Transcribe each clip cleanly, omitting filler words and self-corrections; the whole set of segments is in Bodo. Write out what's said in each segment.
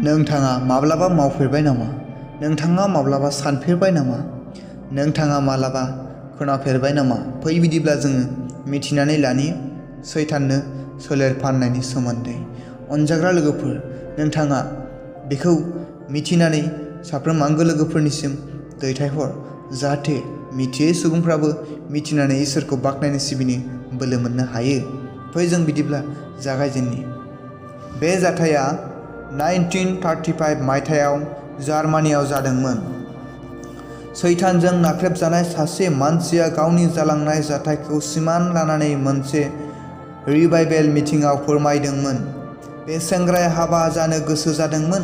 नोंथाङा माब्लाबा मावफेरबाय नामा? नोंथाङा माब्लाबा सानफेरबाय नामा? नोंथाङा माब्लाबा खोनाफेरबाय नामा? फै बिदिब्ला जोङो मिथिनानै लानि सैताननो सोलेर फाननायनि सोमोन्दै। अनजाग्रा लोगोफोर, नोंथाङा बेखौ मिथिनानै साफ्रोम आंगो लोगोफोरनिसिम दैथायहर, जाहाथे मिथियै सुबुंफ्राबो मिथिनानै इसोरखौ बाख्नायनो सिबिनो बोलो मोननो हायो। फै जों बिदिब्ला जागायजेननि। बे जाथाया 1935 मायथाइयाव जार्मानियाव जादोंमोन। सैतानजों नाख्रेबजानाय सासे मानसिया गावनि जालांनाय जाथायखौ सिमान लानानै मोनसे रिभाइभेल मिटिंआव फोरमायदोंमोन। बे सेंग्राया हाबा जानो गोसो जादोंमोन,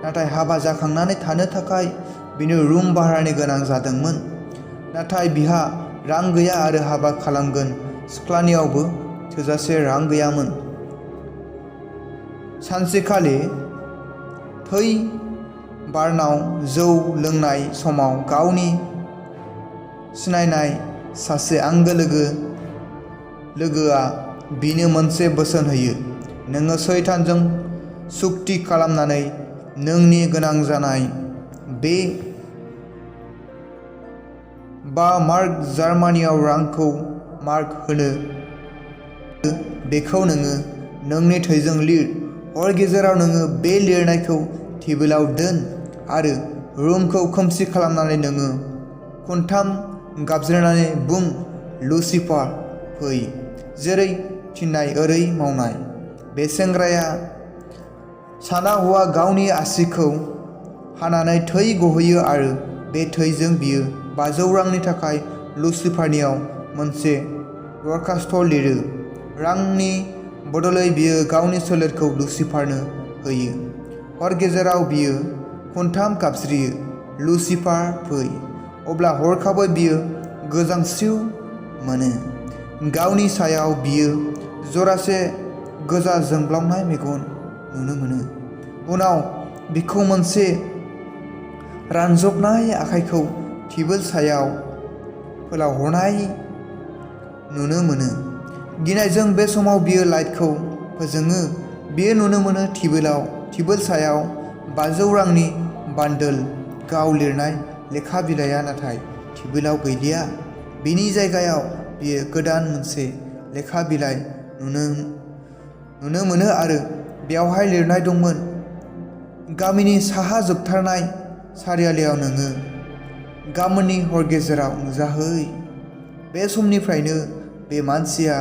नाथाय हाबा जाखांनानै थानो थाखाय बिनो रुम भारानि गोनां जादोंमोन। नाथाय बिहा रां गैया आरो हाबा खालामगोन सिख्लानियावबो थोजासे रां गैयामोन। सानसेखालि थै बारनाव जौ लोंनाय समाव गावनि सिनायनाय सासे आंगो लोगोआ बिनो मोनसे बोसोन होयो। नोङो सैतानजों सुक्ति खालामनानै नोंनि गोनां जानाय बे 5 मार्क जार्मानियाव रांखौ मार्क होनो बेखौ नोङो नोंनि थैजों लिर। हर गेजेराव नोङो बे लिरनायखौ टेबोलाव दोन आरो रुमखौ खोमसि खालामनानै नोङो खनथाम गाबज्रिनानै बुं, लुसिफार, फै। जेरै थिननाय ओरै मावनाय। बे सेंग्राया साना हौवा गावनि आसिखौ हानानै थै गहोयो आरो बे थैजों बियो 500 रांनि थाखाय लुसिफारनियाव मोनसे दरखास्त लिरो। रांनि बदलै बियो गावनि सोलेरखौ लुसिफारनो होयो। हर गेजेराव बियो खनथाम गाबज्रियो, लुसिफार, फै। अब्ला हरखाबै बियो गोजांस्रिउ मोनो। गावनि सायाव बियो जरासे गोजा जोंब्लावनाय मेगन नुनो मोनो। उनाव बिखौ मोनसे रानजबनाय आखाइखौ टेबोल सायाव फोलावहरनाय नुनो मोनो। गिनायजों बे समाव बियो लाइटखौ फोजोङो। बियो नुनो मोनो टेबोल सायाव 500 रांनि बान्डोल। गाव लिरनाय लेखा बिलाइया नाथाय टेबोलाव गैलिया। बेनि जायगायाव बियो गोदान मोनसे लेखा बिलाइ नुनो मोनो आरो बेवहाय लिरनाय दंमोन, गामिनि साहा जोबथारनाय सारियालियाव नोङो गाबोननि हर गेजेराव नुजाहै। बे समनिफ्रायनो बे मानसिया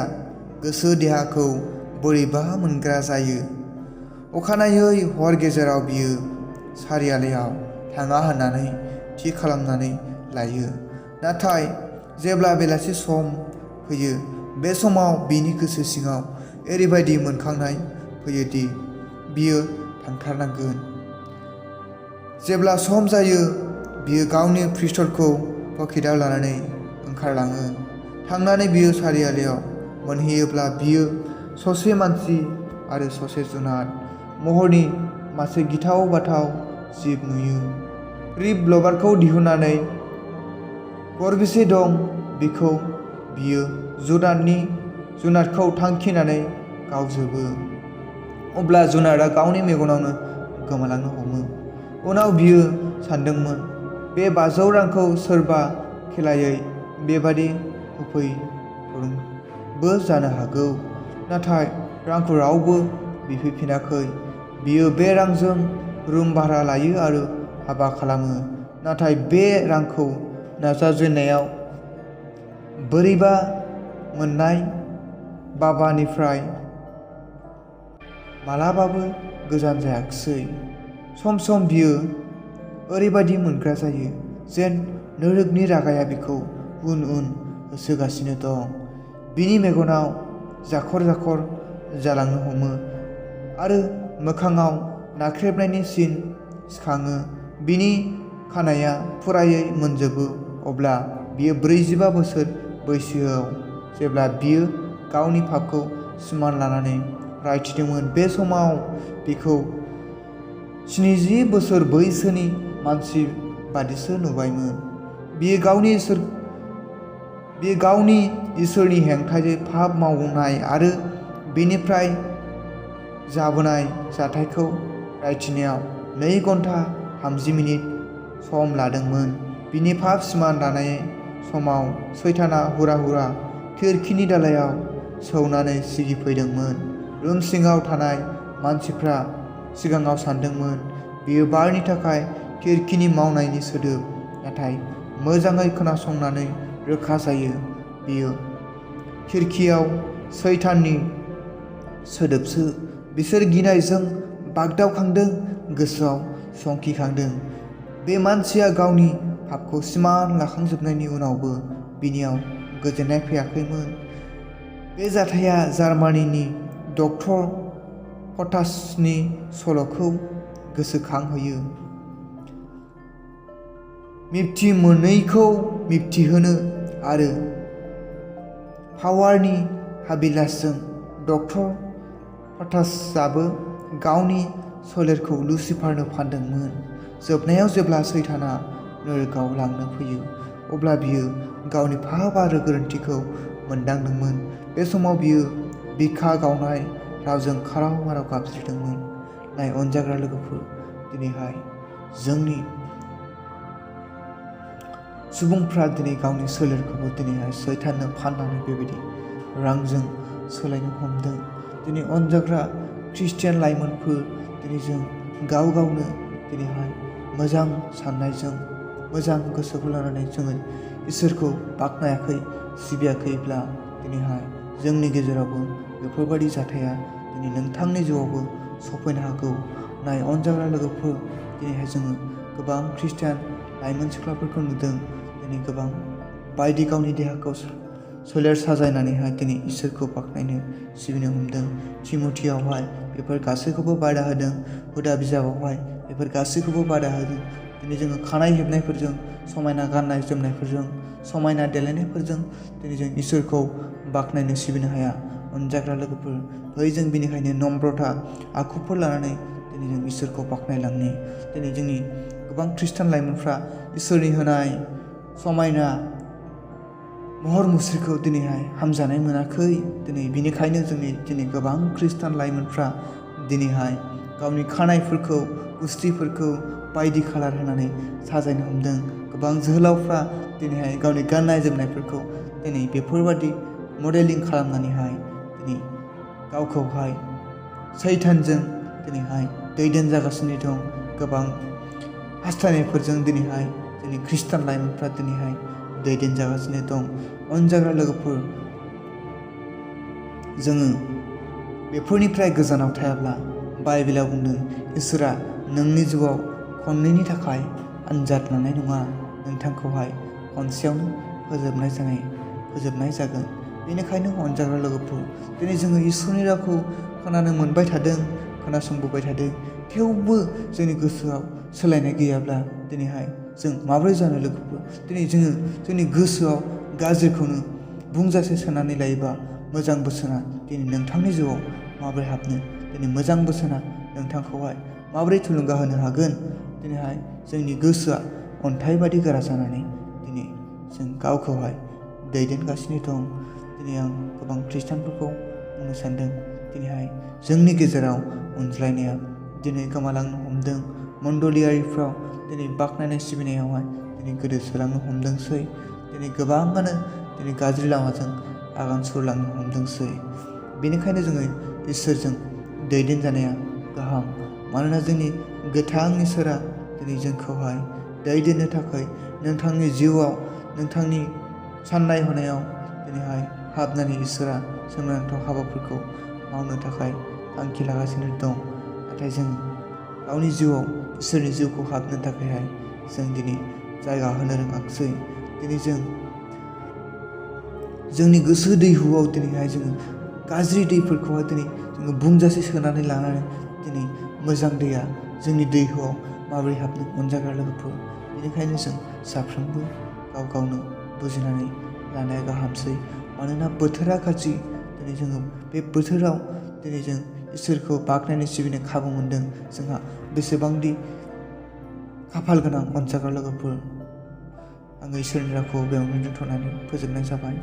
गोसो देहाखौ बोरैबा मोनग्रा जायो। अखानायै हर गेजेराव बियो सारियालियाव थाङा होननानै थि खालामनानै लायो। नाथाय जेब्ला बेलासि सम फैयो, बे समाव बिनि गोसो सिङाव ओरैबायदि मोनखांनाय फैयो दि बियो थांथारनांगोन। जेब्ला सम जायो, बियो गावनि पिस्तलखौ पकेटाव लानानै ओंखारलाङो। थांनानै बियो सारियालियाव मोनहैयोब्ला बियो ससे मानसि आरो ससे जुनार महरनि मासे गिथाव बाथाव जिब नुयो। रिभलभारखौ दिहुननानै गरबेसे दं बेखौ बियो जुनारखौ थांखिनानै गावजोबो। अब्ला जुनारआ गावनि मेगनावनो गोमालांनो हमो। उनाव बियो सानदोंमोन, बे 500 रांखौ सोरबा खेलायै बेबादि होफैदोंबो जानो हागौ। नाथाय रांखौ रावबो बिफैफिनाखै। बियो बे रांजों रुम भारा लायो आरो हाबा खालामो। नाथाय बे रांखौ नाजावजेननायाव बोरैबा मोननाय बाबानिफ्राय मालाबाबो गोजान जायाखिसै। सम सम बियो ओरैबायदि मोनग्रा जायो जेन नोरोगनि रागाया बिखौ उन उन होसोगासिनो दं। बिनि मेगनाव जाखर जाखर जालांनो हमो आरो मोखांआव नाख्रेबनायनि सिन सिखाङो। बिनि खानाइया फुरायै मोनजोबो। अब्ला बियो 45 बोसोर बैसोआव जेब्ला बियो गावनि पापखौ सिमान लानानै रायथिदोंमोन। बे समाव बिखौ 70 बोसोर बैसोनि मानसि बादिसो नुबायमोन। बियो गावनि इसोरनि हेंथायै पाप मावनाय आरो बेनिफ्राय जाबोनाय जाथायखौ रायथिनायाव 2 घन्टा 30 मिनिट सम लादोंमोन। बिनि फाफ सिमान दानाय समाव सैताना हुरा हुरा खिरखिनि दालायाव सौनानै सिगिफैदोंमोन। रुम सिङाव थानाय मानसिफ्रा सिगाङाव सानदोंमोन बेयो बारनि थाखाय खिरखिनि मावनायनि सोदोब, नाथाय मोजाङै खोनासंनानै रोखा जायो बेयो खिरखियाव सैताननि सोदोबसो। बिसोर गिनायजों बागदावखांदों, गोसोआव संखिखांदों। बे मानसिया गावनि पापखौ सिमान लाखांजोबनायनि उनावबो बिनियाव गोजोननाय फैयाखैमोन। बे जाथाया जार्मानिनि डक्टर पटासनि सल'खौ गोसोखांहोयो। मिबथि मोनैखौ मिबथिहोनो आरो पावारनि हाबिलासजों डक्टर पटासआबो गावनि सोलेरखौ लुसिफारनो फानदोंमोन। जोबनायाव जेब्ला सैताना नोरगआव लांनो फैयो अब्ला बियो गावनि पाप आरो गोरोन्थिखौ मोनदांदोंमोन। बे समाव बियो बिखा गावनाय रावजों खाराव माराव गाबज्रिदोंमोन। नाय अनजाग्रा लोगोफोर, दिनैहाय जोंनि सुबुंफ्रा दिनै गावनि सोलेरखौबो दिनैहाय सैताननो फाननानै बेबायदि रांजों सोलायनो हमदों। दिनै अनजाग्रा ख्रिस्टियान लाइमोनफोर, दिनै जों गाव गावनो दिनैहाय मोजां साननायजों मोजां गोसोखौ लानानै जोङो इसोरखौ बाख्नायाखै, सिबियाखैब्ला दिनैहाय जोंनि गेजेरावबो बेफोरबायदि जाथाया दिनै नोंथांनि जिउआवबो सफैनो हागौ। नाय अनजाग्रा लोगोफोर, दिनैहाय जोङो गोबां ख्रिस्टियान लाइमोन सिख्लाफोरखौ नुदों। दिनै गोबां बायदि गावनि देहाखौ सोलेर साजायनानैहाय दिनै इसोरखौ बाख्नायनो सिबिनो हमदों। थिमथियावहाय बेफोर गासैखौबो बादा होदों। हुदा बिजाबावहाय बेफोर गासैखौबो बादा होदों। दिनै जोङो खानाय हेबनायफोरजों, समायना गाननाय जोमनायफोरजों, समायना देलायनायफोरजों दिनै जों इसोरखौ बाख्नायनो सिबिनो हाया। अनजाग्रा लोगोफोर, फै जों बेनिखायनो नम्रता आखुफोर लानानै दिनै जों इसोरखौ बाख्नायलांनि। दिनै जोंनि गोबां ख्रिस्टान लाइमोनफ्रा इसोरनि होनाय समायना महर मुस्रिखौ दिनैहाय हामजानाय मोनाखै। दिनै बिनिखायनो जोंनि दिनै गोबां ख्रिस्टान लाइमोनफ्रा दिनैहाय गावनि खानायफोरखौ, गुस्थिफोरखौ बायदि कालार होनानै साजायनो हमदों। गोबां जोहोलावफ्रा दिनैहाय गावनि गाननाय जोमनायफोरखौ दिनै बेफोरबादि मडेलिं खालामनानैहाय दिनै गावखौहाय सैतानजों दिनैहाय दैदेनजागासिनो दं। गोबां हास्थायनायफोरजों दिनैहाय जोंनि ख्रिस्टान लाइमोनफ्रा दिनैहाय दैदेनजागासिनो दं। अनजाग्रा लोगोफोर, जोङो बेफोरनिफ्राय गोजानाव थायाब्ला बाइबेलाव बुंदों इसोरा नोंनि जिउआव खननैनि थाखाय आनजाद लानाय नङा, नोंथांखौहाय खनसेयावनो फोजोबनाय जागोन। बेनिखायनो अनजाग्रा लोगोफोर, दिनै जोङो इसोरनि रावखौ खोनानो मोनबाय थादों, खोनासंबोबाय थादों, थेवबो जोंनि गोसोआव सोलायनाय गैयाब्ला दिनैहाय जों माबोरै जानो लोगोफोर? दिनै जोङो जोंनि गोसोआव गाज्रिखौनो बुंजासे सोनानै लायोबा मोजां बोसोना दिनै नोंथांनि जिउआव माबोरै हाबनो? दिनै मोजां बोसोना नोंथांखौहाय माबोरै थुलुंगा होनो हागोन? दिनैहाय जोंनि गोसोआ अन्थाइ बादि गोरा जानानै दिनै जों गावखौहाय दैदेनगासिनो दं। दिनै आं गोबां ख्रिस्टानफोरखौ बुंनो सानदों, दिनैहाय जोंनि गेजेराव अनज्लायनाया दिनै गोमालांनो हमदों। मण्डलियारिफ्राव दिनै बाख्नायनाय सिबिनायावहाय दिनै गोदोसोलांनो हमदोंसै। दिनै गोबाङानो दिनै गाज्रि लामाजों आगान सुरलांनो हमदोंसै। बेनिखायनो जोङो इसोरजों दैदेनजानाया गाहाम। मानोना जोंनि गोथां इसोरा दिनै जोंखौहाय दैदेननो थाखाय नोंथांनि जिउआव, नोंथांनि साननाय हनायाव दिनैहाय हाबनानै इसोरा सोमोनांथाव हाबाफोरखौ मावनो थाखाय थांखि लागासिनो दं। नाथाय जों गावनि जिउआव इसोरनि जिउखौ हाबनो थाखायहाय जों दिनै जायगा होनो रोङाखिसै। दिनै जों जोंनि गोसो दैहुआव दिनैहाय जोङो गाज्रि दैफोरखौहाय दिनै जोङो बुंजासे सोनानै लानानै दिनै मोजां दैया जोंनि दैहुआव माबोरै हाबनो? अनजाग्रा लोगोफोर, बेनिखायनो जों साफ्रोमबो गाव गावनो बुजिनानै लानाया गाहामसै। मानोना बोथोरा गाज्रि। दिनै जोङो बे बोथोराव दिनै जों इसोरखौ बाख्नायनो सिबिनो खाबु मोनदों। जोंहा बेसेबांदि खाफाल गोनां अनजाग्रा लोगोफोर। आङो इसोरनि रावखौ बेयावनो दोनथ'नानै फोजोबनाय जाबाय।